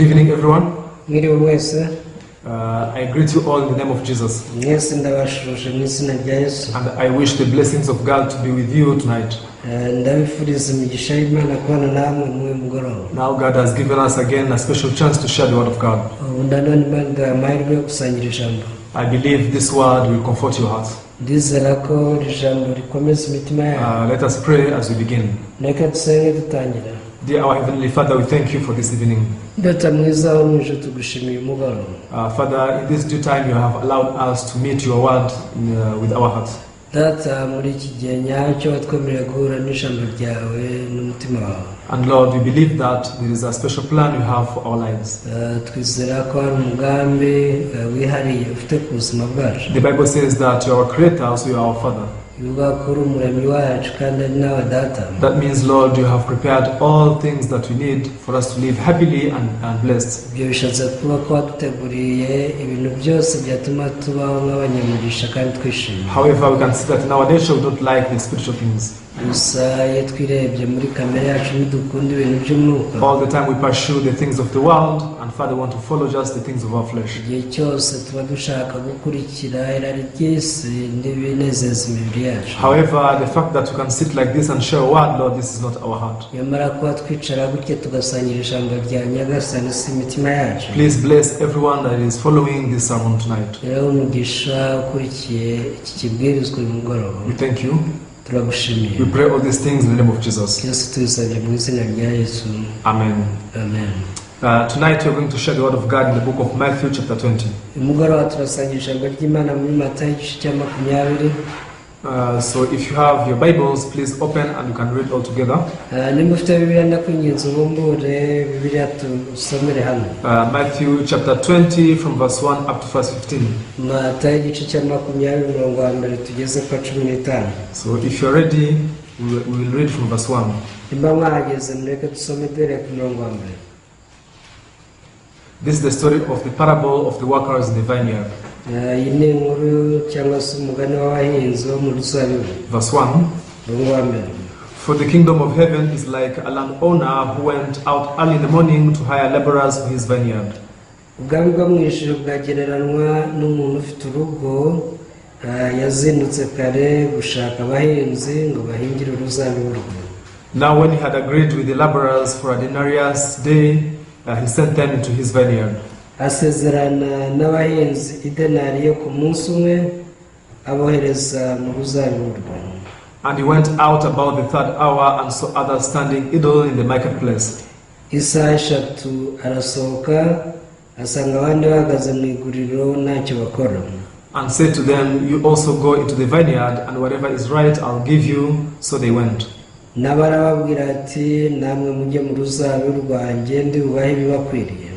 Good evening, everyone. Mwiriwe mwese. I greet you all in the name of Jesus. Mwese ndabasuhuje mu izina rya Yesu. And I wish the blessings of God to be with you tonight. Eh, ndabifuriza imigisha y'Imana kubana namwe muri uyu mugoroba. Now, God has given us again a special chance to share the word of God. Ubu nanone Imana iduhaye amahirwe yo gusangira ijambo. I believe this word will comfort your hearts. Ndizera ko iri jambo rikomeza imitima yawe. Let us pray as we begin. Reka dusenge dutangira. Dear our Heavenly Father, we thank you for this evening. Data mwiza wo mu ijuru, tugushimiye umugoroba. Father, in this due time, you have allowed us to meet your word with our hearts. Data, muri iki gihe nyacyo watwemereye guhura n'ijambo ryawe n'umutima wawe. And Lord, we believe that there is a special plan you have for our lives. Eh, twizera ko hari umugambi eh, wihariye ufite ku buzima bwacu. The Bible says that you are our creator, so you are our Father. Bivuga ko uri umuremyi wacu kandi ari nawe data. That means, Lord, you have prepared all things that we need for us to live happily and blessed. Ibyo bishatse kuba ko waduteguriye ibintu byose byatuma tubaho nk'abanyamugisha kandi twishimye. However, we can see that in our nature we don't like the spiritual things. Gusa iyo twirebye muri kamere yacu ntidukunda ibintu by'umwuka. All the time we pursue the things of the world, and Father, want to follow just the things of our flesh. Igihe cyose tuba dushaka gukurikira irari ry'isi n'ibinezeza imibiri yacu. However, the fact that we can sit like this and share a word, Lord, this is not our heart. Nyamara kuba twicara gutya tugasangira ijambo rya Nyagasani si imitima yacu. Please bless everyone that is following this sermon tonight. Rero umugisha ukurikiye iki kibwirizwa uyu mugoroba. We thank you. Turagushimiye. We pray all these things in the name of Jesus. Byose tubisabye mu izina rya Yesu. Amen. Amen. Tonight we are going to share the word of God in the book of Matthew, chapter 20. Uyu mugoroba turasangira ijambo ry'Imana muri Matayo igice cya 20. So if you have your Bibles, please open and you can read all together. Eh, nimba ufite Bibiliya ndakwinginze ubumbure Bibiliya tusomere hano. Matthew chapter 20 from verse 1 up to verse 15. Matayo igice cya 20, umurongo wa mbere tugeze kwa 15. So if you're ready, we will read from verse 1. Nimba mwahageze mureke dusome duhereye ku murongo wa mbere. This is the story of the parable of the workers in the vineyard. Eh, iyi ni inkuru cyangwa se umugani w'abahinzi bo mu ruzabibu. Verse 1. Umurongo wa mbere. For the kingdom of heaven is like a landowner who went out early in the morning to hire laborers for his vineyard. Ubwami bwo mu ijuru bwagereranywa n'umuntu ufite urugo eh, yazindutse kare gushaka abahinzi ngo bahingire uruzabibu rwe. Now, when he had agreed with the laborers for a denarius day, he sent them into his vineyard. Asezerana n'abahinzi idenariyo ku munsi umwe, abohereza mu ruzabibu rwe. And he went out about the third hour and saw others standing idle in the marketplace. Isaha eshatu arasohoka asanga abandi bahagaze mu iguriro ntacyo bakora. And said to them, "You also go into the vineyard, and whatever is right I'll give you." So they went. Nabo arababwira ati namwe mujye mu ruzabibu rwanjye ndi bubahe ibibakwiriye.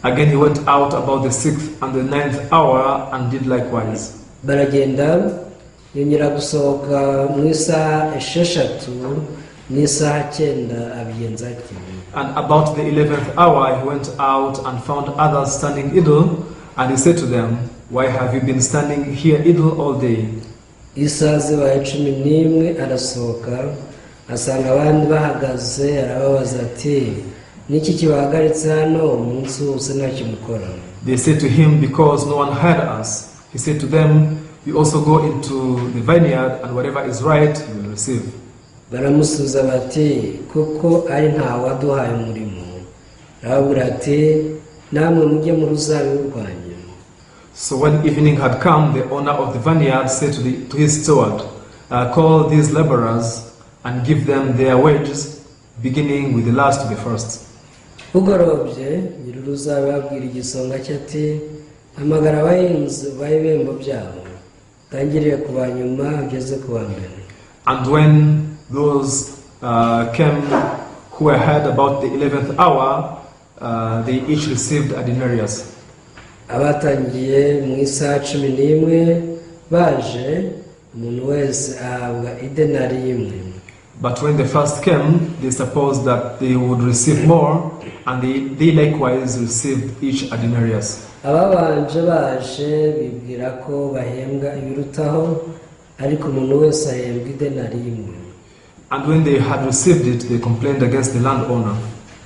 Again he went out about the sixth and the ninth hour and did likewise. Baragenda yongera gusohoka mu isaha esheshatu n'isaha cyenda abigenza atyo. And about the 11th hour he went out and found others standing idle, and he said to them, 'Why have you been standing here idle all day?' Isaha zibaye 11 arasohoka asanga abandi bahagaze arababaza ati niki kibahagaritse hano umunsi wose ntacyo mukora? They said to him, 'Because no one hired us.' He said to them, 'You also go into the vineyard, and whatever is right you will receive.' Baramusubiza bati kuko ari nta waduhaye umurimo. Arababwira ati namwe mujye mu ruzabibu rwanjye. So when evening had come, the owner of the vineyard said to his steward, 'Call these laborers and give them their wages, beginning with the last to the first.' Bugorobye nyir'uruzabibu abwira igisonga cye ati hamagara abahinzi ubahe ibihembo byabo utangiriye ku ba nyuma ugeze ku ba mbere. And when those came who were hired about the 11th hour, they each received a denarius. Abatangiye mu isaha 11 baje umuntu wese ahabwa idenari imwe. But when the first came, they supposed that they would receive more, and they likewise received each a denarius. Ababanje baje bibwira ko bahembwa ibirutaho ariko umuntu wese ahembwa idenari imwe. And when they had received it, they complained against the landowner.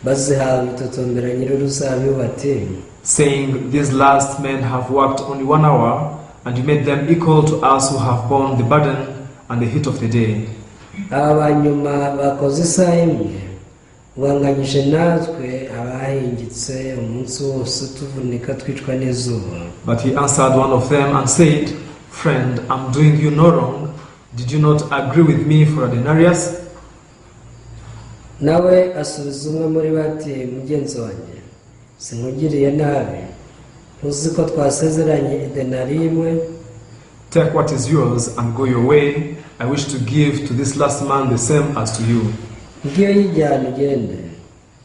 Bazihawe bitotombera nyir'uruzabibu bati saying, "These last men have worked only one hour, and you made them equal to us who have borne the burden and the heat of the day." Aba ba nyuma bakoze isaha imwe ubanganyije natwe abahingitse umunsi wose tuvunika twicwa n'izuba. But he answered one of them and said, "Friend, I'm doing you no wrong. Did you not agree with me for a denarius?" Nawe asubiza umwe muri bo ati mugenzi wanjye sinkugiriye nabi ntuzi ko twasezeranye idenari imwe? Take what is yours and go your way. I wish to give to this last man the same as to you. Ngiyo yijyana ugende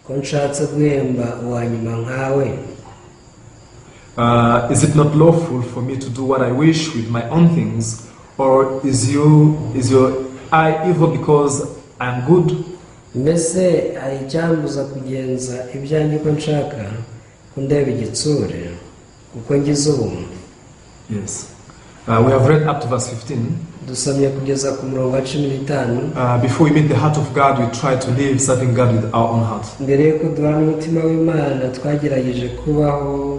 ko nshatse guhemba uwa nyuma nkawe. Is it not lawful for me to do what I wish with my own things? Or is your eye evil because I am good? Mbese hari icyambuza kugenza ibyanjye uko nshaka kundeba igitsure kuko ngize ubuntu? Yes. We have read up to verse 15. Dusomye kugeza ku murongo wa cumi n'itanu. Before we meet the heart of God, we try to live serving God with our own heart. Mbere y'uko duhura n'umutima w'Imana twagerageje kubaho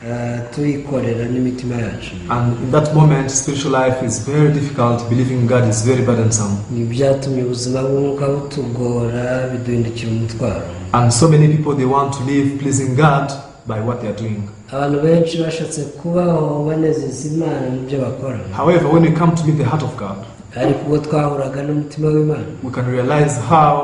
eh, tuyikorera n'imitima yacu. And in that moment, spiritual life is very difficult. Believing in God is very burdensome. Ibi byatumye ubuzima bw'umwuka butugora biduhindukira umutwaro. And so many people, they want to live pleasing God by what they are doing. Abantu benshi bashatse kubaho banezeza Imana mu byo bakora. However, when we come to meet the heart of God, ariko ubwo twahuraga n'umutima w'Imana we can realize how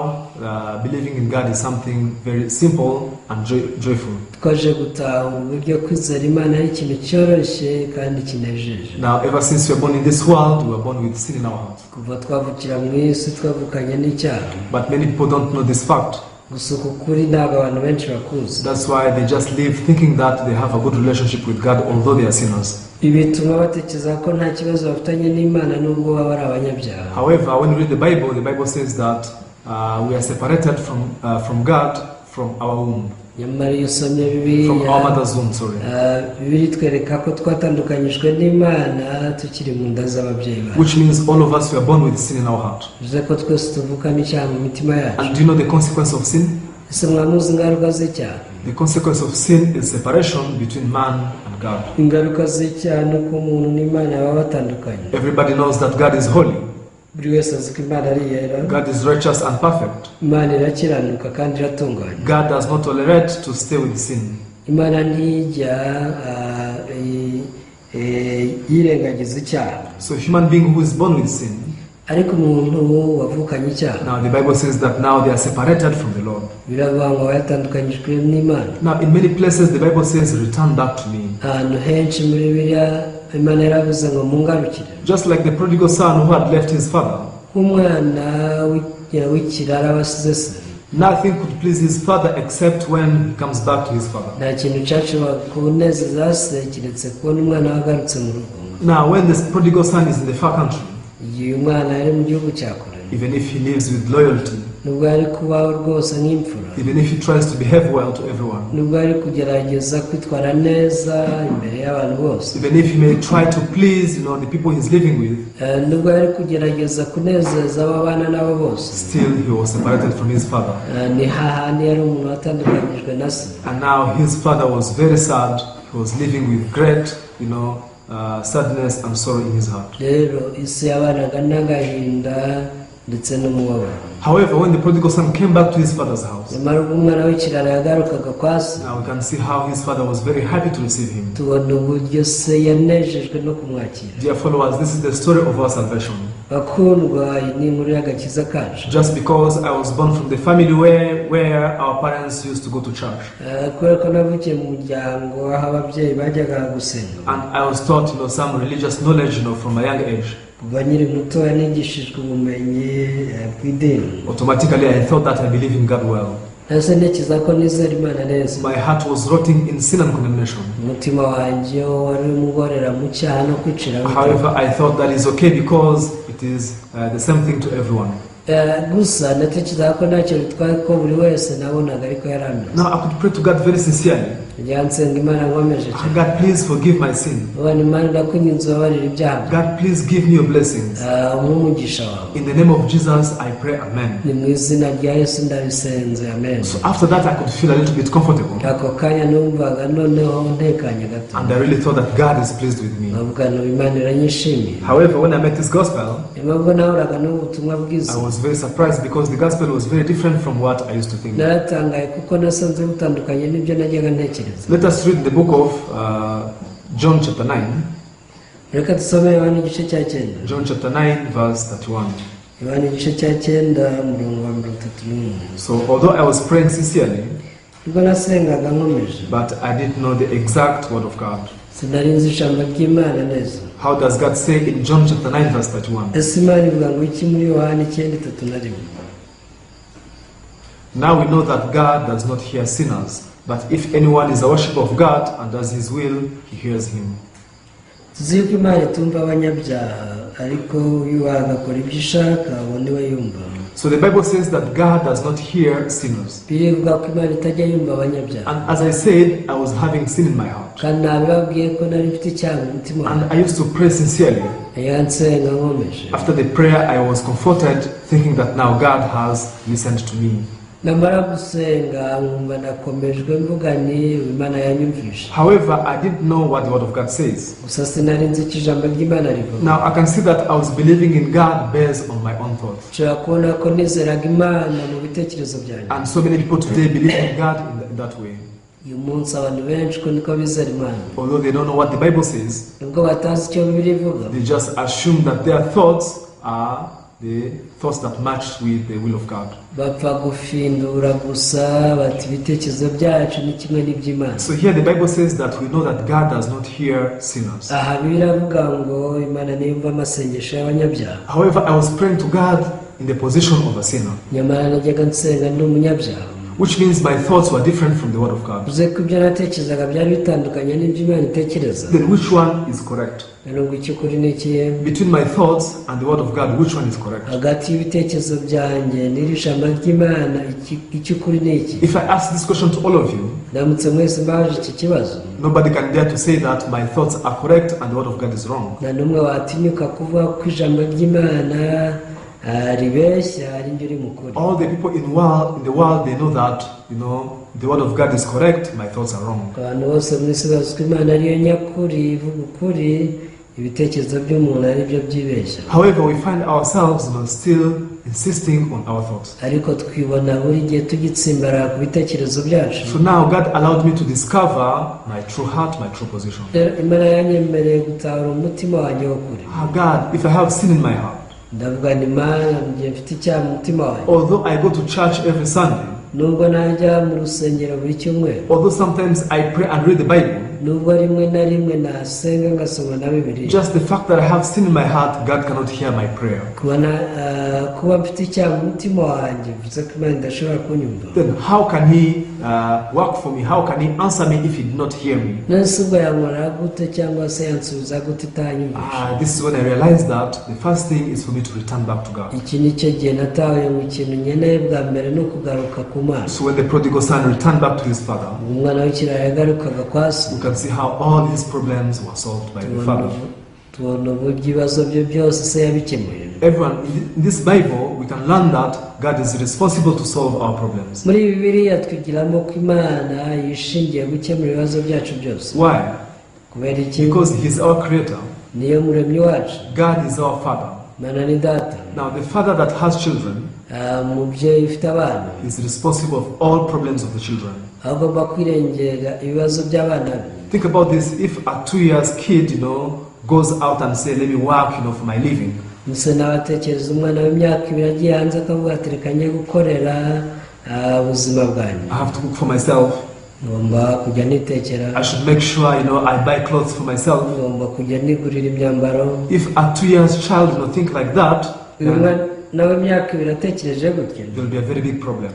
believing in God is something very simple and joyful. Twaje gutahura uburyo kwizera Imana ari ikintu cyoroshye kandi kinejeje. Now, ever since we are born in this world, we are born with sin in our heart. Kuva twavukira mu isi twavukanye n'icyaha. But many people don't know this fact. Gusa uku kuri ntabwo abantu benshi bakuzi. That's why they just live thinking that they have a good relationship with God, although they are sinners. Ibi bituma batekereza ko nta kibazo bafitanye n'Imana nubwo baba ari abanyabyaha. However, when we read the Bible says that we are separated from God from our womb, nyamara iyo usomye from Bibiliya our mother's womb, sorry. Ah, Bibiliya itwereka ko twatandukanyijwe n'Imana tukiri mu nda z'ababyeyi bacu. Which means all of us were born with sin in our heart. Bivuze ko twese tuvukana icyaha mu mitima yacu. And do you know the consequence of sin? Ese mwamuzi ingaruka z'icyaha? The consequence of sin is separation between man and God. Ingaruka z'icyaha ni uko umuntu n'Imana baba batandukanye. Everybody knows that God is holy. Buri wese azi ko Imana ari iyera. God is righteous and perfect. Imana irakiranuka kandi iratunganye. God does not tolerate to stay with sin. Imana ntijya ah, eh, yirengagiza icyaha. So human being who is born with sin, ariko umuntu wavukanye icyaha now the Bible says that now they are separated from the Lord. Biravuga ngo aba yatandukanyijwe n'Imana. Now in many places the Bible says, "Return back to me." Ahantu henshi muri Bibiliya Imana yaravuze ngo mungarukire. Just like the prodigal son who had left his father. Nk'umwana w'ikirara wasize se. Nothing could please his father except when he comes back to his father. Nta kintu cyashobora kunezeza se keretse kubona umwana we agarutse mu rugo. Now when this prodigal son is in the far country, igihe umwana yari mu gihugu cya kure even if he lives with loyalty, nubwo yari kubaho rwose nk'imfura even if he tries to behave well to everyone, nubwo yari kugerageza kwitwara neza imbere y'abantu bose even if he may try to please the people he's living with, eh, nubwo yari kugerageza kunezeza abo abana nabo bose still he was separated from his father. Eh, ni hahandi yari umuntu watandukanyijwe na se. And now his father was very sad. He was living with great sadness and sorrow in his heart. Rero ise yabanaga n'agahinda ndetse n'umubabaro. However, when the prodigal son came back to his father's house, nyamara ubwo umwana w'ikirara yagarukaga kwa se now we can see how his father was very happy to receive him. Tubona uburyo se yanejejwe no kumwakira. Dear followers, this is the story of our salvation. Bakundwa iyi ni inkuru y'agakiza kacu. Just because I was born from the family where our parents used to go to church, Eh, kubera ko navukiye mu muryango aho ababyeyi bajyaga gusenga and I was taught some religious knowledge from a young age, kuva nkiri mutoya nigishijwe ubumenyi eh, bw'idini automatically I thought that I believe in God well. Nahise ntekereza ko nizera Imana neza. My heart was rotting in sin and condemnation. Umutima wanjye wari umuborera mu cyaha no kwicira. However, I thought that is okay because it is the same thing to everyone. Eh, gusa natekerezaga ko ntacyo bitwaye ko buri wese nabonaga ariko yari ameze. Now I could pray to God very sincerely. Njya nsenga Imana nkomeje cyane. God, please forgive my sin. Ubona Imana, ndakwinginze ubabarire ibyaha byanjye. God, please give me your blessings. Ah, umpe umugisha wawe. In the name of Jesus, I pray, Amen. Ni mu izina rya Yesu ndabisenze, amen. So after that, I could feel a little bit comfortable. Ako kanya numvaga noneho ntekanye gato. And I really thought that God is pleased with me. Nkavuga ngo Imana iranyishimiye. However, when I met this gospel, Nubwo nahuraga n'ubu butumwa bwiza, I was very surprised because the gospel was very different from what I used to think. Naratangaye kuko nasanze butandukanye n'ibyo najyaga ntekereza. Let us read the book of John chapter 9. Reka dusome Yohana igice cya 9. John chapter 9, verse 31. Yohana igice cya 9, umurongo wa 31. So, although I was praying sincerely, Ubwo nasengaga nkomeje, but I didn't know the exact word of God. Sinari nzi ijambo ry'Imana neza. How does God say in John chapter 9, verse 31? Ese Imana ivuga ngo iki muri Yohana 9:31? Now we know that God does not hear sinners, but if anyone is a worshipper of God and does his will, he hears him. Tuzi yuko Imana itumva abanyabyaha, ariko uyubaha agakora ibyo ishaka, uwo niwe yumva. So the Bible says that God does not hear sinners. Birivuga ko Imana itajya yumva abanyabyaha. And as I said, I was having sin in my heart. Kandi nabibabwiye ko nari mfite icyaha mu mutima And wanjye. I used to pray sincerely. Iyo nsenga nkomeje, After the prayer, I was comforted, thinking that now God has listened to me. Namara gusenga nkumva nakomejwe, mvuga ni Imana yanyumvishe. However, I didn't know what the Word of God says. Gusa sinari nzi icyo ijambo ry'Imana rivuga. Now I can see that I was believing in God based on my own thoughts. Nshobora kubona ko nizeraga Imana mu bitekerezo byanjye. And so many people today believe in God in that way. Uyu munsi abantu benshi ko niko bizera Imana. Although they don't know what the Bible says, Nubwo batazi icyo Bibiliya ivuga, they just assume that their thoughts are the thoughts that match with the will of God. Bapfa gufindura gusa bati ibitekerezo byacu ni kimwe n'iby'Imana. So here the Bible says that we know that God does not hear sinners. Aha Bibiliya iravuga ngo Imana ntiyumva amasengesho y'abanyabyaha. However, I was praying to God in the position of a sinner, Nyamara najyaga nsenga ndi umunyabyaha, which means my thoughts were different from the Word of God. Bivuze ko ibyo natekerezaga byari bitandukanye n'ibyo Imana itekereza. Then which one is correct? Rero ngo icy'ukuri ni ikihe? Between my thoughts and the Word of God, which one is correct? Hagati y'ibitekerezo byanjye n'iri jambo ry'Imana, icy'ukuri ni iki? If I ask this question to all of you, Ndamutse mwese mbaje iki kibazo, nobody can dare to say that my thoughts are correct and the Word of God is wrong. Nta n'umwe watinyuka kuvuga ko ijambo ry'Imana ah, ribeshya ari njye uri mukuri. All the people in the world, they know that the Word of God is correct, my thoughts are wrong. Abantu bose mu isi bazi ko Imana ariyo nyakuri ivuga ukuri, ibitekerezo by'umuntu ari byo byibeshya. However, we find ourselves still insisting on our thoughts. Ariko twibona buri gihe tugitsimbarara ku bitekerezo byacu. So now God allowed me to discover my true heart, my true position. Rero Imana yanyemereye gutahura umutima wanjye w'ukuri. Ah, God, if I have sin in my heart, Ndavuga nti Mana, mu gihe mfite icyaha mu mutima wanjye, although I go to church every Sunday, nubwo najya mu rusengero buri cyumweru, although sometimes I pray and read the Bible, nubwo rimwe na rimwe nasenga ngasoma na Bibiliya, just the fact that I have sin in my heart, God cannot hear my prayer. Kuba na- ah, kuba mfite icyaha mu mutima wanjye bivuze ko Imana idashobora kunyumva. Then how can He work for me? How can He answer me if He did not hear me? None se ubwo yankorera gute cyangwa se yansubiza gute itanyumvisha? Ah, this is when I realized that the first thing is for me to return back to God. Iki ni cyo gihe natahuye mu kintu nkeneye bwa mbere ni ukugaruka ku Mana. So when the prodigal son returned back to his father, Ubwo umwana w'ikirara yagarukaga kwa se, we can see how all his problems were solved by the tubona father. Tubona uburyo ibibazo bye byose se yabikemuye. Everyone, in this Bible, we can learn that God is responsible to solve our problems. Muri Bibiliya twigiramo ko Imana yishingiye gukemura ibibazo byacu byose. Why? Kubera iki? Because He's our creator. Niyo muremyi wacu. God is our father. Imana ni data. Now, the father that has children Ah, umubyeyi ufite abana is responsible of all problems of the children. agomba kwirengera ibibazo by'abana be. Think about this: if a 2 years kid goes out and say, "Let me work for my living," Gusa nabatekereza umwana w'imyaka 2 agiye hanze akavuga ati reka njye gukorera ah, ubuzima bwanjye. I have to cook for myself. Ngomba kujya nitekera. I should make sure I buy clothes for myself. Ngomba kujya nigurira imyambaro. If a 2 years child think like that, Uyu then mwana w'imyaka 2 atekereje gutya, there will be a very big problem.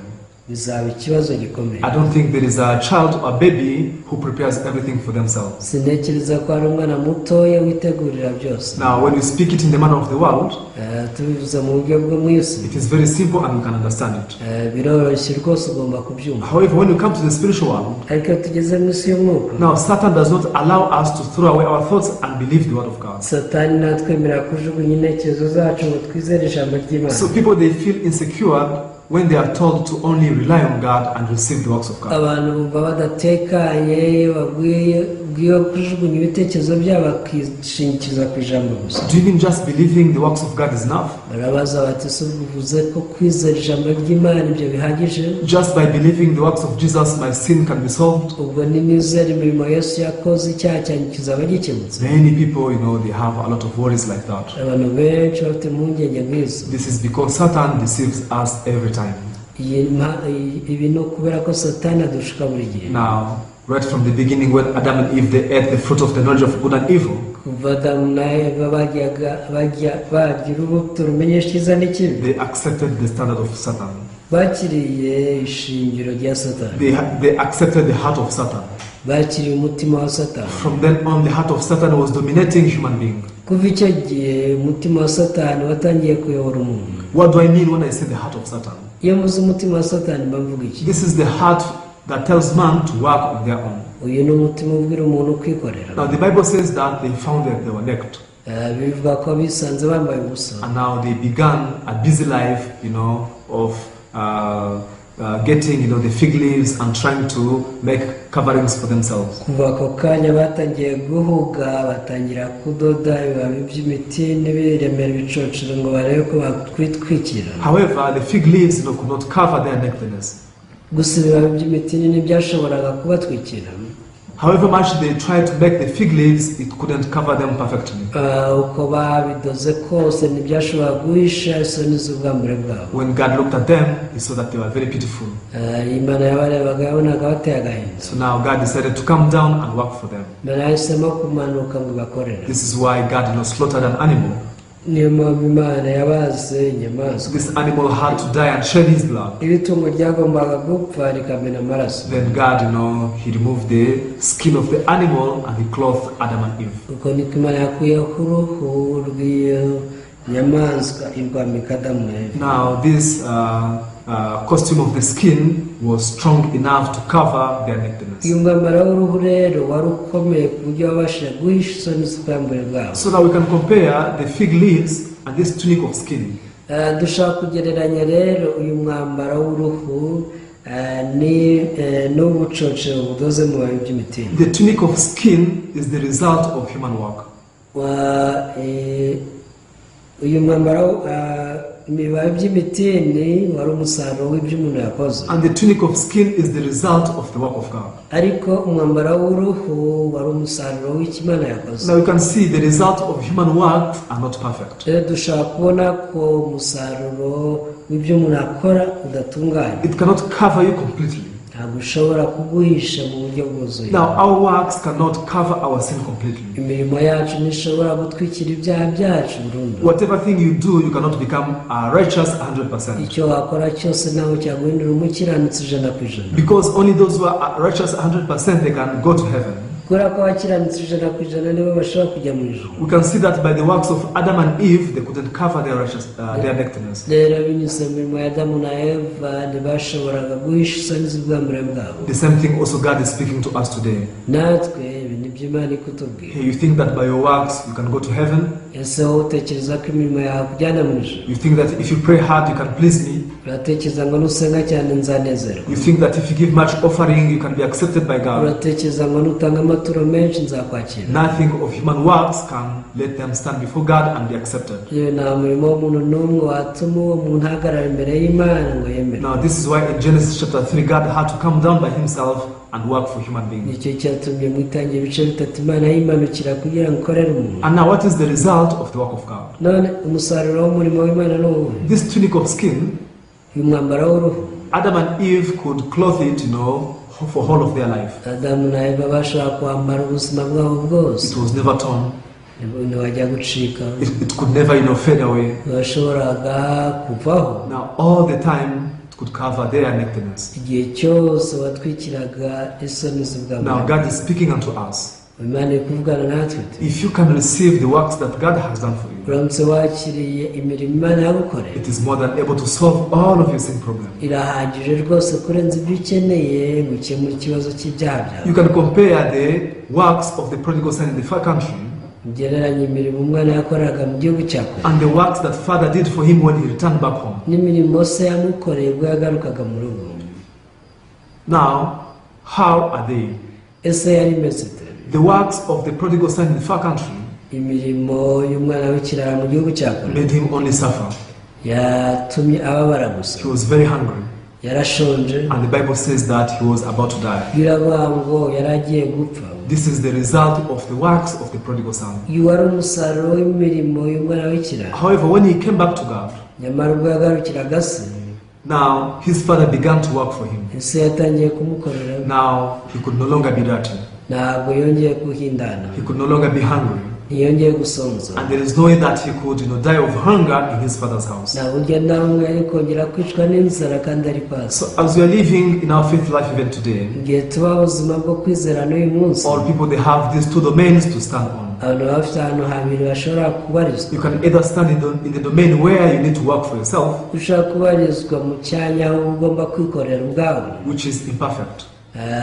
Bizaba ikibazo gikomeye. I don't think there is a child or baby who prepares everything for themselves. Sintekereza ko hari umwana mutoya witegurira byose. Now, when we speak it in the manner of the world, Eh, tubivuze mu buryo bwo mu isi, it is very simple and we can understand it. Eh, biroroshye rwose ugomba kubyumva. However, when we come to the spiritual world, Ariko iyo tugeze mu isi y'umwuka, now Satan does not allow us to throw away our thoughts and believe the word of God. Satani ntatwemerera kujugunya intekerezo zacu ngo twizere ijambo ry'Imana. So people, they feel insecure when they are told to only rely on God and receive the works of God. Abantu bumva badatekanye iyo babwiye babwiwe kujugunya ibitekerezo byabo bakishingikiriza ku ijambo gusa. Do you mean just believing the works of God is enough? Barabaza bati ese uvuze ko kwizera ijambo ry'Imana ibyo bihagije? Just by believing the works of Jesus, my sin can be solved? Ubwo ninizera imirimo Yesu yakoze icyaha cyanjye kizaba gikemutse? Many people, they have a lot of worries like that. Abantu benshi bafite impungenge nk'izo. This is because Satan deceives us every time. Iyi mpa- iyi- ibi ni ukubera ko Satani adushuka buri gihe. Now, right from the beginning, when Adam and Eve, they ate the fruit of the knowledge of good and evil, Kuva Adamu na Eva bajyaga bajya barya urubuto rumenyesha icyiza n'ikibi, they accepted the standard of Satan. Bakiriye ishingiro rya Satani. They accepted the heart of Satan. Bakiriye umutima wa Satani. From then on, the heart of Satan was dominating human being. Kuva icyo gihe umutima wa Satani watangiye kuyobora umuntu. What do I mean when I say the heart of Satan? Iyo mvuze umutima wa Satani mba mvuga iki? This is the heart that tells man to work on their own. Uyu ni umutima ubwira umuntu kwikorera. Now, the Bible says that they found that they were naked. Eh, bivuga ko bisanze bambaye ubusa. And now they began a busy life of getting the fig leaves and trying to make coverings for themselves. Kuva ako kanya batangiye guhuga batangira kudoda ibibabi by'imiti n'ibiremera ibicocero ngo barebe ko bakwitwikira. However, the fig leaves could not cover their nakedness. Gusa ibibabi by'imitini ntibyashoboraga kubatwikira. However much they tried to make the fig leaves, it couldn't cover them perfectly. Ah, uko babidoze kose ntibyashoboraga guhisha isoni z'ubwambure bwabo. When God looked at them, He saw that they were very pitiful. Ah, Imana yabarebaga yabonaga bateye agahinda. So now God decided to come down and work for them. Imana yahisemo kumanuka ngo ibakorere. This is why God slaughtered an animal. Niyo mpamvu Imana yabaze inyamaswa. This animal had to die and shed his blood. Iri tungo ryagombaga gupfa rikamena amaraso. Then God, He removed the skin of the animal and He clothed Adam and Eve. Uko niko Imana yakuyeho uruhu rw'iyo nyamaswa irwambika Adamu na Eva. Now, this costume of the skin was strong enough to cover their nakedness. Uyu mwambaro w'uruhu rero wari ukomeye ku buryo wabashije guhisha isoni z'ubwambure bwabo. So now we can compare the fig leaves and this tunic of skin. Eh, dushobora kugereranya rero uyu mwambaro w'uruhu eh, ni eh, n'ubucocero budoze mu bibabi by'imitini. The tunic of skin is the result of human work. Wa- eh, uyu mwambaro eh, ibibabi by'imitini wari umusaruro w'ibyo umuntu yakoze. And the tunic of skin is the result of the work of God. Ariko umwambaro w'uruhu wari umusaruro w'icyo Imana yakoze. Now you can see the result of human work are not perfect. Rero dushobora kubona ko umusaruro w'ibyo umuntu akora udatunganye. It cannot cover you completely. Ntabwo ushobora kuguhisha mu buryo bwuzuye. Now our works cannot cover our sin completely. Imirimo yacu ntishobora gutwikira ibyaha byacu burundu. Whatever thing you do, you cannot become righteous 100%. Icyo wakora cyose ntabwo cyaguhindura umukiranutsi 100%. Because only those who are righteous 100%, they can go to heaven. Kubera ko abakiranutsi 100% nibo bashobora kujya mu ijuru. We can see that by the works of Adam and Eve, they couldn't cover their nakedness. Rero binyuze mu mirimo ya Adamu na Eva ntibashoboraga guhisha isoni z'ubwambure bwabo. The same thing also God is speaking to us today. Natwe ibi nibyo Imana ikutubwira. Hey, you think that by your works you can go to heaven? Ese wowe utekereza ko imirimo yawe kujyana mu ijuru? You think that if you pray hard you can please me? Uratekereza ngo nusenga cyane nzanezerwa? You think that if you give much offering you can be accepted by God? Uratekereza ngo nutanga amaturo menshi nzakwakira? Nothing of human works can let them stand before God and be accepted. Yewe nta murimo w'umuntu n'umwe watuma uwo muntu ahagarara imbere y'Imana ngo yemere. Now, this is why in Genesis chapter 3, God had to come down by himself and work for human beings. Nicyo cyatumye mu itangira ibice bitatu Imana yimanukira kugira ngo ikorere umuntu. And now, what is the result of the work of God? None umusaruro w'umurimo w'Imana ni uwuhe? This tunic of skin, Uyu mwambaro w'uruhu, Adam and Eve could clothe it for all of their life. Adamu na Eva bashobora kwambara ubuzima bwabo bwose. It was never torn. Ntiwajya gucika. It could never fade away. Ntibashoboraga kuvaho. Now, all the time, it could cover their nakedness. Igihe cyose watwikiraga isoni z'ubwambure. Now God is speaking unto us. Imana iri kuvugana natwe iti, If you can receive the works that God has done for you, uramutse wakiriye imirimo Imana yagukoreye, it is more than able to solve all of your sin problem. Irahagije rwose kurenza ibyo ukeneye ngo ukemure ikibazo cy'ibyaha byawe. You can compare the works of the prodigal son in the far country Ugereranya imirimo umwana yakoraga mu gihugu cya kure and the works that father did for him when he returned back home. N'imirimo se yamukoreye ubwo yagarukaga mu rugo. Now, how are they? Ese yari imeze ite? The works of the prodigal son in the far country Imirimo y'umwana w'ikirara mu gihugu cya kure made him only suffer. Yatumye ababara gusa. He was very hungry, Yarashonje. And the Bible says that he was about to die. Biravuga ngo yari agiye gupfa. This is the result of the works of the prodigal son. Uyu wari umusaruro w'imirimo y'umwana w'ikirara. However, when he came back to God, Nyamara ubwo yagarukiraga se, now his father began to work for him. Se yatangiye kumukorera. Now he could no longer be dirty. Ntabwo yongeye guhindana. He could no longer be hungry. Ntiyongeye gusonza. And there is no way that he could die of hunger in his father's house. Nta buryo na bumwe yari kongera kwicwa n'inzara kandi ari kwa se. So as we are living in our faith life even today, Igihe tuba ubuzima bwo kwizera n'uyu munsi, all people, they have these two domains to stand on. Abantu baba bafite ahantu habiri bashobora kubarizwa. You can either stand in the domain where you need to work for yourself, Ushobora kubarizwa mu cyanya aho ugomba kwikorera ubwawe, which is imperfect.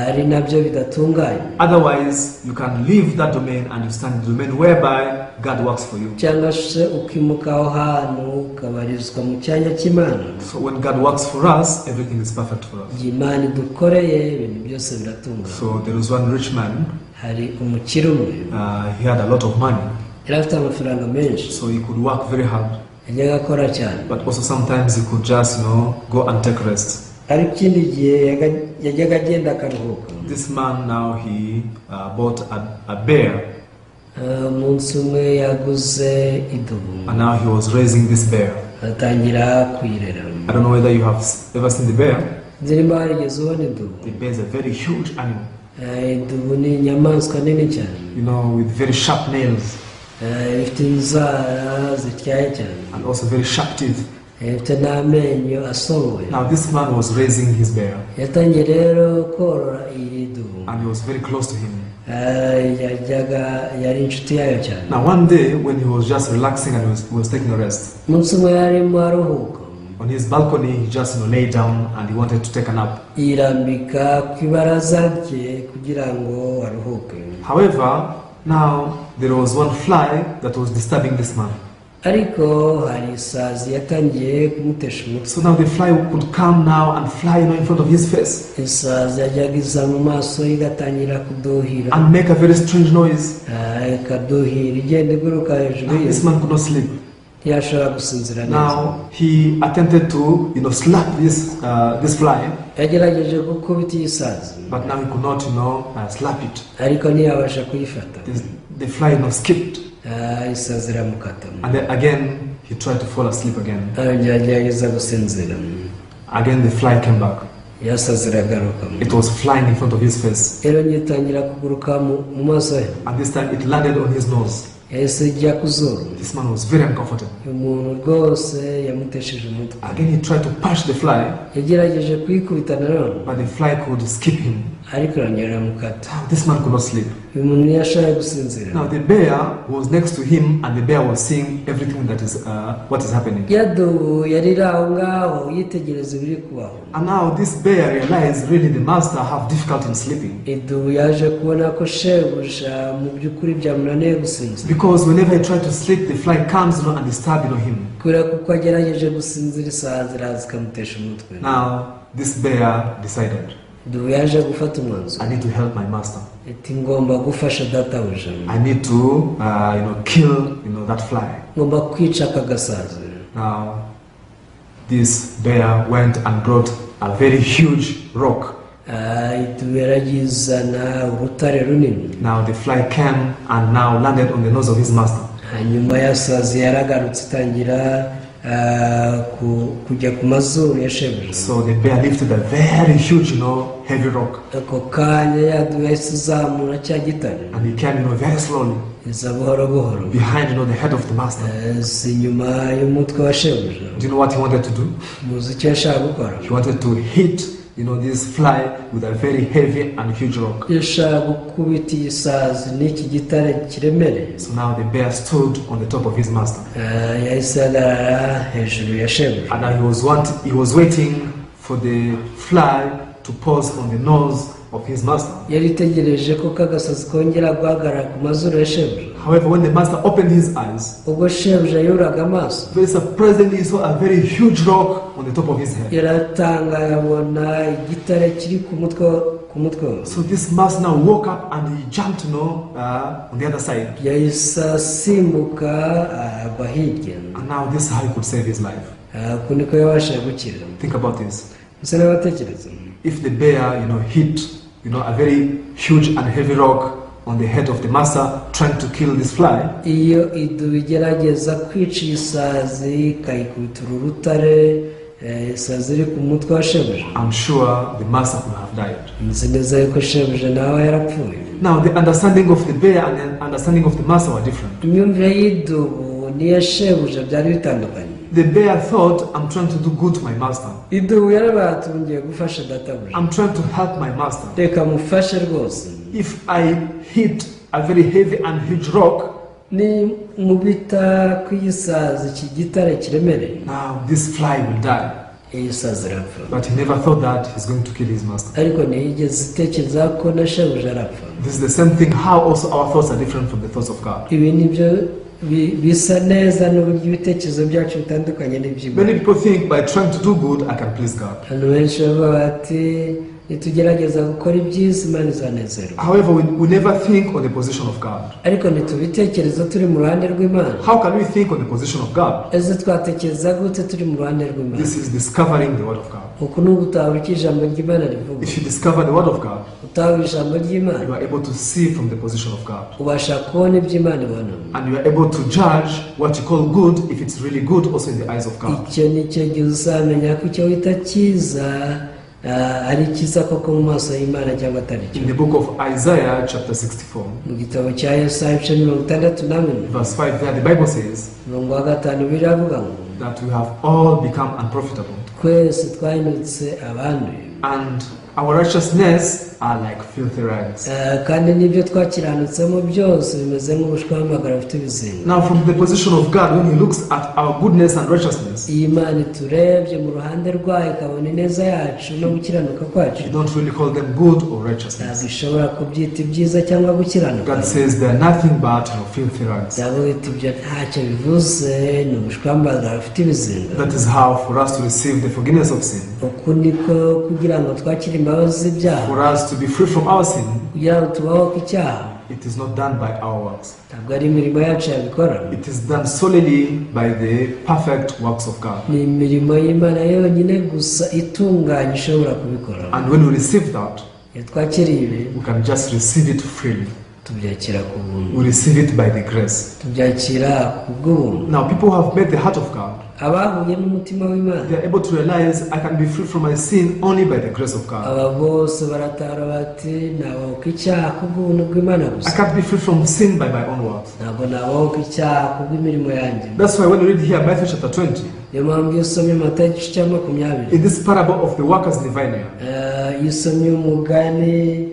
Ari nabyo bidatunganye. Otherwise, you can leave that domain and you stand in the domain whereby God works for you. Cyangwa se ukimuka aho hantu ukabarizwa mu cyanya cy'Imana. So when God works for us, everything is perfect for us. Igihe Imana idukoreye ibintu byose biratungana. So there was one rich man. Hari umukire umwe. He had a lot of money, Yari afite amafaranga menshi. So he could work very hard. Yajyaga akora cyane. But also sometimes he could just go and take rest. Ariko ikindi gihe yajyaga agenda akaruhuka. This man now, he bought a bear, Umunsi umwe yaguze idubu, and now he was raising this bear. Atangira kuyirera. I don't know whether you have ever seen the bear. Zirimo warigeze ubona idubu? The bear is a very huge animal, Idubu ni inyamaswa nini cyane, with very sharp nails ifite inzara zityaye cyane, and also very sharp teeth. Ifite n'amenyo asongoye. Now this man was raising his bear, Yatangiye rero korora iyi dubu, and he was very close to him. Yajyaga yari inshuti yayo cyane. Now one day when he was just relaxing and he was taking a rest, Umunsi umwe yarimo aruhuka, on his balcony he just lay down and he wanted to take a nap. Yirambika ku ibaraza rye kugira ngo aruhuke. However, now there was one fly that was disturbing this man. Ariko hari isazi yatangiye kumutesha umutwe. So now the fly could come now and fly in front of his face Isazi yajyaga iza mu maso ye igatangira kuduhira, and make a very strange noise. Ikaduhira igenda iguruka hejuru Now, ye. this man could not sleep. Ntiyashobora gusinzira neza. Now he attempted to slap this fly, Yagerageje gukubita iyi sazi, but now he could not slap it. Ariko ntiyabasha kuyifata. The fly skipped, Isazi iramukata. And then again he tried to fall asleep again. Arongera agerageza gusinzira. Again the fly came back. Ya sazi iragaruka. It was flying in front of his face, Rero itangira kuguruka mu maso he. And this time it landed on his nose. Yahise ijya ku zuru. This man was very uncomfortable. Uyu muntu rwose yamutesheje umutwe. Again he tried to punch the fly, Yagerageje kuyikubita nanone, but the fly could skip him. Ariko irongera iramukata. This man could not sleep. Uyu muntu ntiyashoboye gusinzira. Now the bear was next to him, and the bear was seeing everything that is what is happening. Ya dubu yari iri aho ngaho yitegereza ibiri kubaho. And now this bear realized really the master have difficulty in sleeping, Idubu yaje kubona ko shebuja mu by'ukuri byamunaniye gusinzira, because whenever he tried to sleep, the fly comes and disturb him. Kubera ko uko agerageje gusinzira isazi iraza ikamutesha umutwe. Now this bear decided, Idubu yaje gufata umwanzuro, "I need to help my master. Iti ngomba gufasha databuja. I need to kill that fly." Ngomba kwica aka gasazi. Now this bear went and brought a very huge rock. Idubu yaragizana urutare runini. Now the fly came and now landed on the nose of his master. Hanyuma ya sazi yaragarutse itangira kujya ku mazuru ya shebuja. So the bear lifted a very huge, heavy rock. Ako kanya ya dubu yahise izamura cya gitare. And he came very slowly iza buhoro buhoro behind the head of the master. Iza inyuma y'umutwe wa shebuja. Do you know what he wanted to do? Muzi icyo yashaka gukora? He wanted to hit this fly with a very heavy and huge rock. Yashaka gukubita iyi sazi n'iki gitare kiremereye. So now the bear stood on the top of his master. Yahise ahagarara hejuru ya shebuja. And now he was waiting for the fly to pause on the nose of his master. Yari itegereje ko kagasazi kongera guhagarara ku mazuru ya shebuja. However, when the master opened his eyes, Ubwo shebuja yuburaga amaso, very surprisingly he saw a very huge rock on the top of his head. Yaratangaye abona igitare kiri ku mutwe we. So this master now woke up and he jumped on the other side. Yahise asimbuka agwa hirya. And now this is how he could save his life. Uku niko yabashije gukira. Think about this. Musa n'abatekereza. If the bear hit a very huge and heavy rock on the head of the master trying to kill this fly, Iyo idubu igerageza kwica iyi sazi ikayikubita uru rutare, isazi iri ku mutwe wa shebuja, I'm sure the master could have died. Nzi neza yuko shebuja nawe yarapfuye. Now, the understanding of the bear and the understanding of the master were different. Imyumvire y'idubu n'iya shebuja byari bitandukanye. The bear thought, "I'm trying to do good to my master. Idubu yarabaye ngiye gufasha databuja. I'm trying to help my master. Reka mufashe rwose. If I hit a very heavy and huge rock, Ni mubita ku iyi sazi iki gitare kiremereye, now this fly will die." iyi sazi irapfa. But he never thought that he's going to kill his master. Ariko ntiyigeze itekereza ko na shebuja arapfa. This is the same thing how also our thoughts are different from the thoughts of God. Ibi nibyo bisa neza n'uburyo ibitekerezo byacu bitandukanye n'iby'Imana. Many people think by trying to do good, I can please God. Abantu benshi bavuga bati nitugerageza gukora ibyiza Imana izanezerwa. However, we never think on the position of God. Ariko ntitubitekereza turi mu ruhande rw'Imana. How can we think on the position of God? Ese twatekereza gute turi mu ruhande rw'Imana? This is discovering the Word of God. Uku ni ugutahura icyo ijambo ry'Imana rivuga. If you discover the Word of God, Utahura ijambo ry'Imana, you are able to see from the position of God. Ubasha kubona ibyo Imana ibona. And you are able to judge what you call good if it's really good also in the eyes of God. Icyo ni cyo gihe uzamenya ko icyo wita cyiza ari cyiza koko mu maso y'Imana cyangwa atari cyo. In the book of Isaiah, chapter 64, Mu gitabo cya Yesaya ibice 64, verse 5, there the Bible says umurongo wa 5 biravuga ngo that we have all become unprofitable, twese twahindutse abanduye, and our righteousness are like filthy rags. Kandi n'ibyo twakiranutsemo byose bimeze nk'ubushwambagara bufite ibizinga. Now, from the position of God, when He looks at our goodness and righteousness, Iyi Imana iturebye mu ruhande rwayo ikabona ineza yacu no gukiranuka kwacu, He don't really call them good or righteousness. Ntabwo ishobora kubyita ibyiza cyangwa gukiranuka. God says they are nothing but filthy rags. Ndavuga iti ibyo ntacyo bivuze ni ubushwambagara bufite ibizinga. That is how for us to receive the forgiveness of sin, Uku niko kugira ngo twakire imbabazi z'ibyaha, for us to be free from our sin, kugira ngo tubahoke icyaha, it is not done by our works. Ntabwo ari imirimo yacu yabikora. It is done solely by the perfect works of God. Ni imirimo y'Imana yonyine gusa itunganye ishobora kubikora. And when we receive that, Iyo twakiriye ibi, we can just receive it freely. Tubyakira ku buntu. We receive it by the grace. Tubyakira ku bw'ubuntu. Now, people who have met the heart of God, Abahuye n'umutima w'Imana, they are able to realize I can be free from my sin only by the grace of God. Aba bose baratahura bati nabahoka icyaha ku bw'ubuntu bw'Imana I gusa. Can't be free from sin by my own works. Ntabwo nabahoka icyaha ku bw'imirimo yanjye. That's why when you read here Matthew chapter 20, Niyo mpamvu iyo usomye Matayo igice cya 20, in this parable of the workers in the vineyard, iyo usomye umugani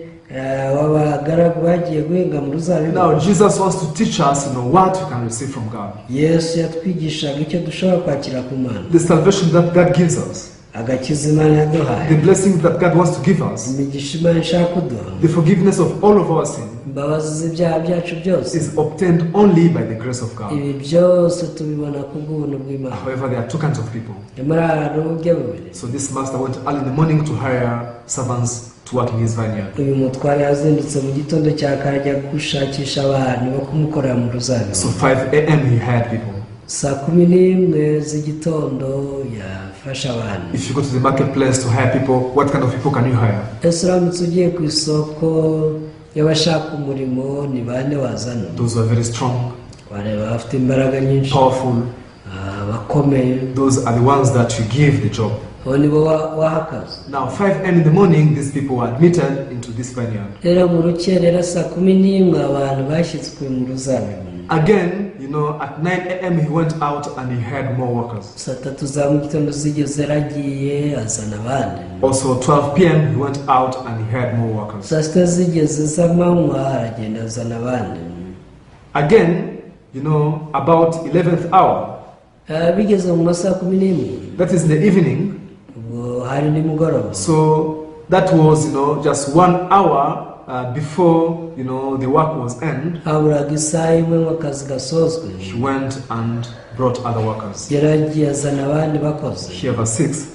w'abagaragu bagiye guhinga mu ruzabibu, now Jesus wants to teach us what we can receive from God. Yesu yatwigishaga icyo dushobora kwakira ku Mana. The salvation that God gives us, Agakiza Imana yaduhaye, the blessings that God wants to give us, imigisha Imana ishaka kuduha, the forgiveness of all of our sin imbabazi z'ibyaha byacu byose, is obtained only by the grace of God. Ibi byose tubibona ku bw'ubuntu bw'Imana. However, there are two kinds of people. Nyamara hari uburyo bubiri. So this master went early in the morning to hire servants to work in his vineyard. Uyu mutware yazindutse mu gitondo cya kare ajya gushakisha abantu bo kumukorera mu ruzabibu. So 5 a.m. he hired people. Saa 11 z'igitondo yafashe abantu. If you go to the marketplace to hire people, what kind of people can you hire? Ese uramutse ugiye ku isoko y'abashaka umurimo ni bande wazana? Those who are very strong, Wareba abafite imbaraga nyinshi, powerful, Abakomeye. Those are the ones that you give the job. Abo nibo waha akazi. Now, 5 a.m. in the morning, these people were admitted into this vineyard. Rero mu rukerera saa 11 abantu bashyizwe mu ruzabibu. Again, at 9 a.m. he went out and he had more workers. Saa 3 za mu gitondo zigeze yaragiye azana abandi. Also, 12 p.m. he went out and he had more workers. Saa 6 zigeze z'amanywa aragenda azana abandi. Again, about 11th hour, Bigeze mu masaha 11, that is in the evening, ubwo hari nimugoroba, so that was, just 1 hour before the work was end, haburaga isaha imwe ngo akazi gasozwe, he went and brought other workers. Yaragiye azana abandi bakozi. Here, verse 6.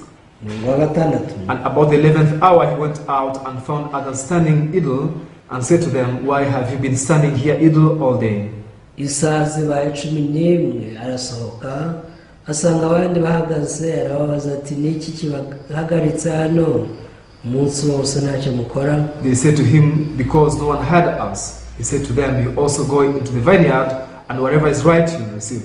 Umurongo wa gatandatu. And about the 11th hour he went out and found others standing idle and said to them, "Why have you been standing here idle all day?" Isaha zibaye 11 arasohoka asanga abandi bahagaze arababaza ati niki kibahagaritse hano umunsi wose ntacyo mukora? They said to him, "Because no one hired us." He said to them, "You also go into the vineyard, and whatever is right you will receive."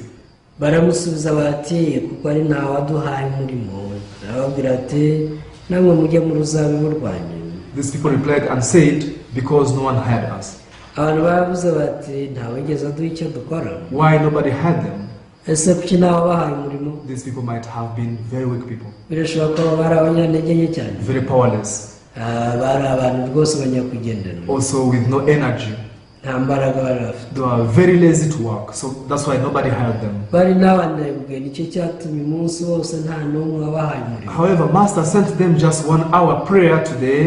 Baramusubiza bati kuko ari nta waduhaye umurimo. Arababwira ati namwe mujye mu ruzabibu rwanyu. These people replied and said, "Because no one hired us." Abantu baravuze bati ntawigeze aduha icyo dukora. Why nobody hired them? Ese kuki ntawe wabahaye umurimo? These people might have been very weak people, Birashoboka ko bari abanyantege nke cyane, very powerless, bari abantu rwose banyakwigendera, also with no energy. Nta mbaraga bari bafite. They were very lazy to work, so that's why nobody hired them. Bari n'abanebwe nicyo cyatumye umunsi wose nta n'umwe wabahaye umurimo. However, Master sent them just 1 hour prayer to the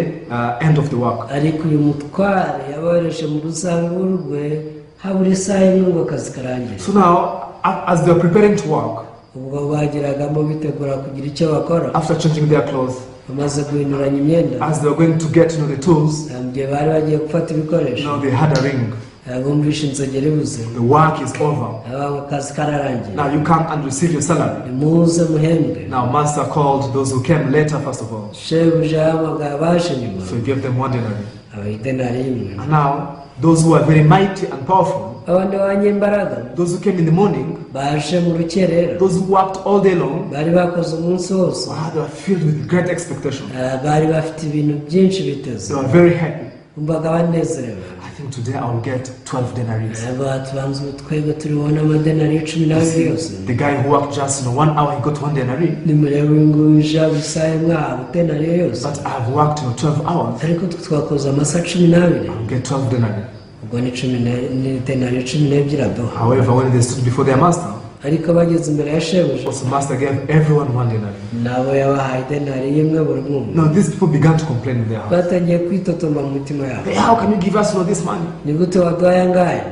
end of the work. Ariko uyu mutware yabohereje mu ruzabibu rwe habura isaha imwe ngo akazi karangire. So now, as they were preparing to work, Ubwo bageragamo bitegura kugira icyo bakora, after changing their clothes, bamaze guhinduranya imyenda, as they were going to get the tools, mu gihe bari bagiye gufata ibikoresho, they had a ring. Bumvishe inzogera ivuze. The work is over. Aba akazi kararangiye. Now you come and receive your salary. Nimuze muhembwe. Now Master called those who came later first of all. Shebuja yahamagaye abaje nyuma. So he gave them 1 denarii. Abaha idenari imwe. And now those who are very mighty and powerful, Abandi banyembaraga, those who came in the morning, baje mu rukerera, those who worked all day long, bari bakoze umunsi wose, wow, they were filled with great expectation. Bari bafite ibintu byinshi biteze. They were very happy. Bumvaga banezerewe. I think today I will get 12 denaries. Tubanza ubu twebwe turibona amadenari 12 yose. The guy who worked just 1 hour, he got 1 denarii. Nimurebe uyu nguyu uje isaha imwe ahabwa idenariyo yose. But I have worked 12 hours, Ariko twe twakoze amasaha 12. I will get 12 denarii. Ubwo ni cumi n'idenariyo 12 aduha. However, when they stood before their master, Ariko bageze imbere ya shebuja, also master gave everyone 1 denarii. Nabo yabahaye idenariyo imwe buri umwe. Now these people began to complain in their heart. Batangiye kwitotomba mu mitima yabo. Hey, how can you give us this money? Ni gute waduhaye angahe?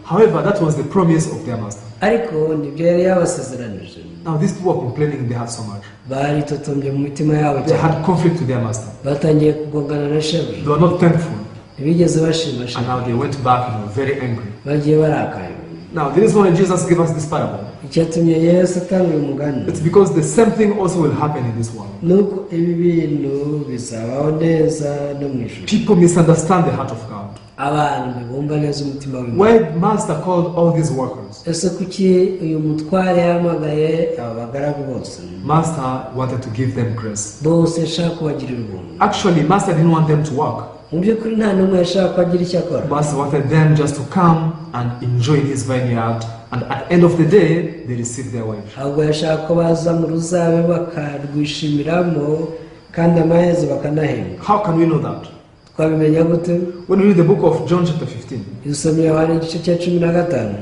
However, that was the promise of their master. Ariko nibyo yari yabasezeranije. Now these people were complaining in their heart so much. Baritotombye mu mitima yabo They cyane. had conflict with their master. Batangiye kugongana na shebuja. They were not thankful. Ntibigeze bashima And shebuja. now they went back very angry. Bagiye barakaye. Now, the reason why Jesus gave us this parable, Icyatumye Yesu atanga uyu mugani, it's because the same thing also will happen in this world. Nuko ibi bintu bizabaho neza no mu ijuru. People misunderstand the heart of God. Abantu ntibumva neza umutima w'Imana. Why Master called all these workers? Ese kuki uyu mutware yahamagaye aba bagaragu bose? Master wanted to give them grace. Bose yashaka kubagirira ubuntu. Actually, Master didn't want them to work. Mu by'ukuri nta n'umwe yashaka ko agira icyo akora. Master wanted them just to come and enjoy his vineyard, and at the end of the day, they receive their wage. Ahubwo yashaka ko baza mu ruzabibu bakarwishimiramo kandi amaherezo bakanahembwa. How can we know that? Twabimenya gute? When we read the book of John, chapter 15, Iyo usomye Yohana igice cya 15,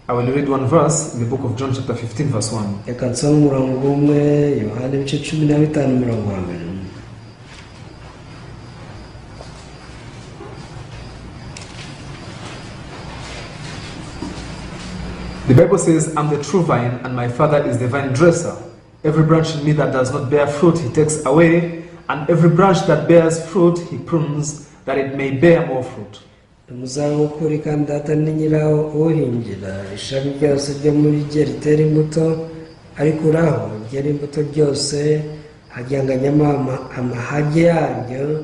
I will read one verse in the book of John, chapter 15, verse 1. Reka nsome umurongo umwe Yohana ibice 15 umurongo wa mbere. The Bible says, "I'm the true vine, and my Father is the vine dresser. Every branch in me that does not bear fruit, he takes away, and every branch that bears fruit, he prunes, that it may bear more fruit." Umuzabibu w'ukuri kandi data ni nyirawo uwuhingira ishami ryose ryo muri rye ritera imbuto arikuraho ryera imbuto ryose aryanganyamo amahage yaryo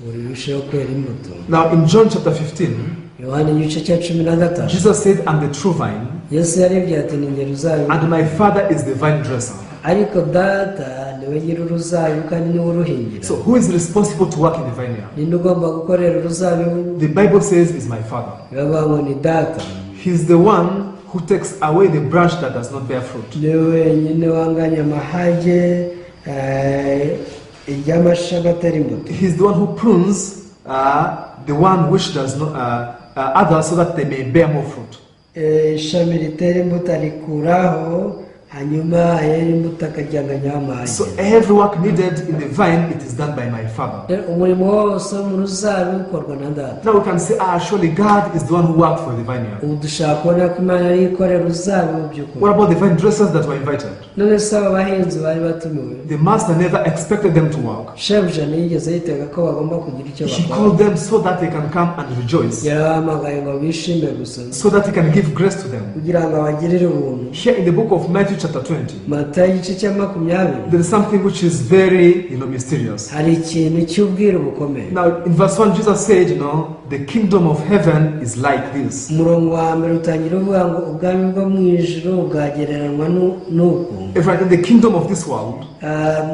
ngo rirusheho kwera imbuto. Now, in John chapter 15, Yohana igice cya 15, Jesus said, "I'm the true vine, Yesu yaribwiye ati ni njye ruzabibu and my Father is the vine dresser. Ariko data niwe nyiri uruzabibu kandi niwe uruhingira. So who is responsible to work in the vineyard? Ninde ugomba gukorera uruzabibu? The Bible says is my Father. Biravuga ngo ni data. He's the one who takes away the branch that does not bear fruit. Niwe wenyine wanganya amahage y'amashami atera imbuto. He's the one who prunes the one which does not others so that they may bear more fruit. Ishami ritera imbuto arikuraho hanyuma ayera imbuto akaryanganyaho amahage. So every work needed in the vine, it is done by my Father. Rero umurimo wose wo mu ruzabibu ukorwa na data. Now we can say, surely God is the one who worked for the vineyard. Ubu dushaka kubona ko Imana ariyo ikorera uruzabibu by'ukuri. What about the vine dressers that were invited? None se aba bahinzi bari batumiwe? The master never expected them to work. Shebuja ntiyigeze yitega ko bagomba kugira icyo He bakora. called them so that they can come and rejoice, Yarabahamagaye ngo bishime gusa so that he can give grace to them. kugira ngo abagirire ubuntu. Here in the book of Matthew, chapter 20, Matayo igice cya 20 there is something which is very mysterious. Hari ikintu cy'ubwiru bukomeye. Now, in verse 1, Jesus said, the kingdom of heaven is like this. Umurongo wa mbere utangira uvuga ngo ubwami bwo mu ijuru bwagereranywa n'uku. Everyone, in the kingdom of this world,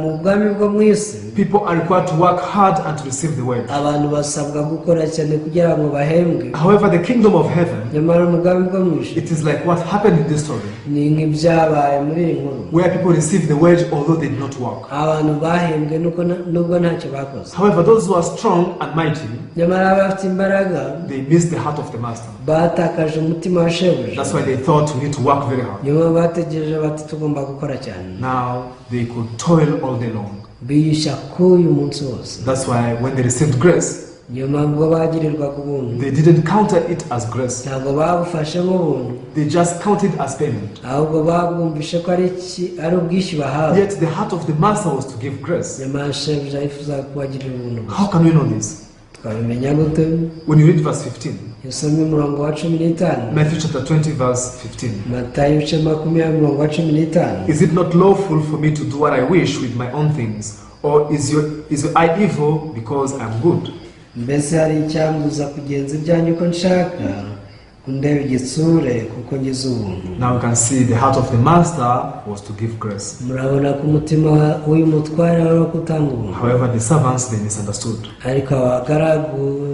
Mu bwami bwo mu isi people are required to work hard and to receive the wage. Abantu basabwa gukora cyane kugira ngo bahembwe. However, the kingdom of heaven, Nyamara mu bwami bwo mu ijuru it is like what happened in this story, ni nk'ibyabaye muri iyi nkuru where people receive the wage although they did not work. Abantu bahembwe nubwo ntacyo bakoze. However, those who are strong and mighty, Nyamara abafite imbaraga they missed the heart of the master. Batakaje umutima wa shebuja. That's why they thought we need to work very hard. Nyuma bategereje bati tugomba gukora cyane. Now they could toil all day long. Biyushya k'uyu munsi wose. That's why when they received grace, Niyo mpamvu ubwo bagirirwaga ubuntu they didn't count it as grace. Ntabwo babufashe nk'ubuntu. They just counted as payment. Ahubwo babwumvishe ko ari ubwishyu bahawe. Yet the heart of the master was to give grace. Nyamara shebuja yifuzaga kubagirira ubuntu gusa. How can we know this? Twabimenya gute? When you read verse 15, Iyo usomye umurongo wa 15 Matthew chapter 20, verse 15. Matayo ibice 20 umurongo wa 15. Is it not lawful for me to do what I wish with my own things? Or is your eye evil because I'm good? Mbese hari icyambuza kugenza ibyanjye uko nshaka kundeba igitsure kuko ngize ubuntu? Now we can see the heart of the master was to give grace. Murabona ko umutima w'uyu mutware wari uwo gutanga ubuntu. However, the servants, they misunderstood. Ariko abagaragu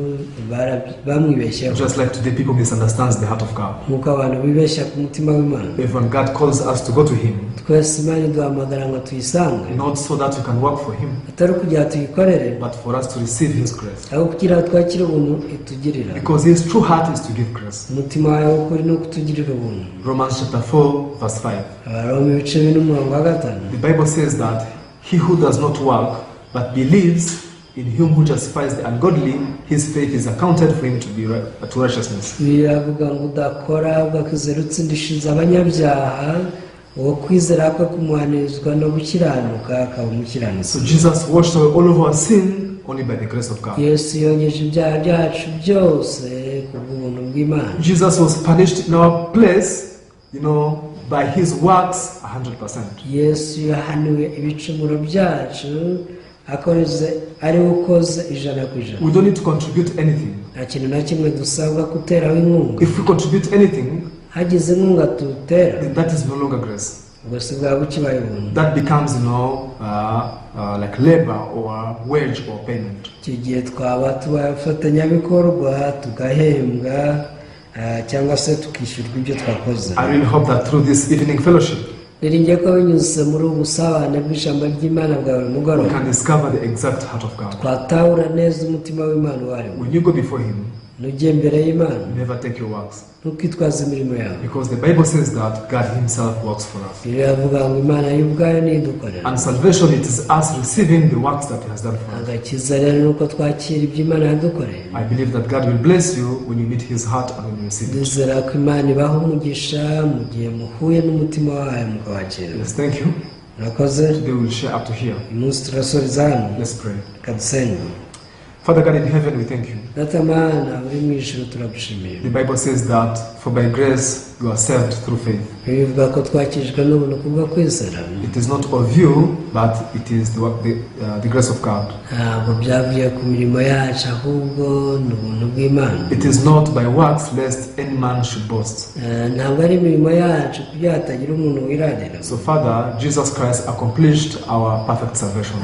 bamwibeshyeho. Just like today, people misunderstands the heart of God. Nk'uko abantu bibeshya ku mutima w'Imana. Even God calls us to go to Him, Twese Imana iduhamagara ngo tuyisange not so that we can work for Him, atari ukugira tuyikorere but for us to receive His grace. ahubwo kugira ngo twakire ubuntu itugirira. Because His true heart is to give grace. Umutima wawe w'ukuri ni ukutugirira ubuntu. Romans chapter 4, verse 5. Abaroma ibice bine umurongo wa 5. The Bible says that he who does not work, but believes in him who justifies the ungodly, his faith is accounted for him to be to righteousness. Biravuga ngo udakora ahubwo akizera utsindishiriza abanyabyaha uwo kwizera kwe kumuhanirizwa no gukiranuka akaba umukiranutsi. So Jesus washed away all of our sin only by the grace of God. Yesu yogeje ibyaha byacu byose kubw'ubuntu bw'Imana. Jesus was punished in our place by his works 100%. Yesu yahaniwe ibicumuro byacu akoze ari we ukoze 100%. We don't need to contribute anything. Nta kintu na kimwe dusabwa guteraho inkunga. If we contribute anything, hagize inkunga tuwutera then that is no longer grace. Ubwo si bwaba bukibaye ubuntu. That becomes like labor or wage or payment. Icyo gihe twaba tubaye abafatanyabikorwa tugahembwa cyangwa se tukishyurwa ibyo twakoze. I really hope that through this evening fellowship, Niringiye ko binyuze muri ubu busabane bw'ijambo ry'Imana bwa buri we mugoroba can discover the exact heart of God. twatahura neza umutima w'Imana uwo ari wo. When you go before Him, Nujye imbere y'Imana never take your works. Ntukitwaze imirimo yawe. Because the Bible says that God Himself works for us. Biravuga ngo Imana y'ubwayo niyo idukorera. And salvation, it is us receiving the works that He has done for us. Agakiza rero ni uko twakira ibyo Imana yadukoreye. I believe that God will bless you when you meet His heart and when you receive it. Ndizera ko Imana ibaha umugisha mu gihe muhuye n'umutima wayo mukawakira. Yes, thank you. Murakoze. Today we will share up to here. Uyu munsi turasoreza hano. Let's pray. Reka dusenge. Father God in heaven, we thank you. Data Mana uri mu ijuru turagushimiye. The Bible says that for by grace you are saved through faith. Bivuga ko twakijwe n'ubuntu kubwo kwizera. It is not of you, but it is the grace of God. Ntabwo byavuye ku mirimo yacu, ahubwo ni ubuntu bw'Imana. It is not by works, lest any man should boast. Ntabwo ari imirimo yacu kugira hatagira umuntu wirarira. So, Father, Jesus Christ accomplished our perfect salvation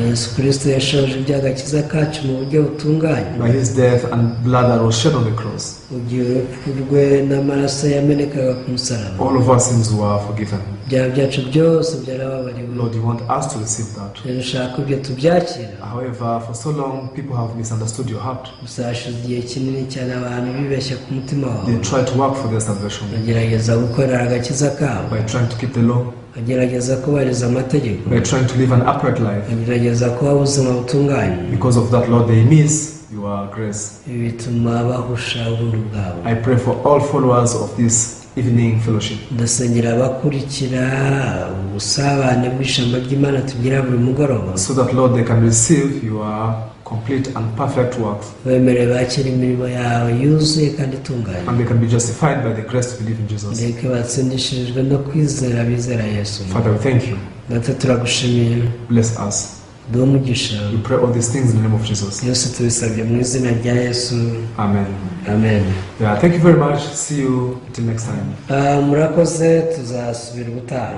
Yesu Kirisito yashoje iby'agakiza kacu mu buryo butunganye by his death and blood that was shed on the cross. mu gihe urupfu rwe n'amaraso yamenekaga ku musaraba. All of our sins were forgiven. Ibyaha byacu byose byarababariwe. Lord, you want us to receive that. Rero ushaka ibyo tubyakira. However, for so long, people have misunderstood your heart. Gusa hashize igihe kinini cyane abantu bibeshya ku mutima wawe. They try to work for their salvation Bagerageza gukorera agakiza kabo by trying to keep the law, bagerageza kubahiriza amategeko, by trying to live an upright life. Bagerageza kuba ubuzima butunganye. Because of that, Lord, they miss your grace. Ibi bituma bahusha ubuntu bwawe. I pray for all followers of this evening fellowship Ndasengera abakurikira ubusabane bw'ijambo ry'Imana tugira buri mugoroba so that, Lord, they can receive your complete and perfect works bemerewe bakira imirimo yawe yuzuye kandi itunganye and they can be justified by the grace to believe in Jesus. ndetse batsindishirijwe no kwizera bizera Yesu. Father, we thank you. Data, turagushimiye. Bless us. Duhe umugisha. We pray all these things in the name of Jesus. Byose tubisabye mu izina rya Yesu. Amen. Amen. Yeah, thank you very much. See you till next time. Murakoze, tuzasubira ubutaha.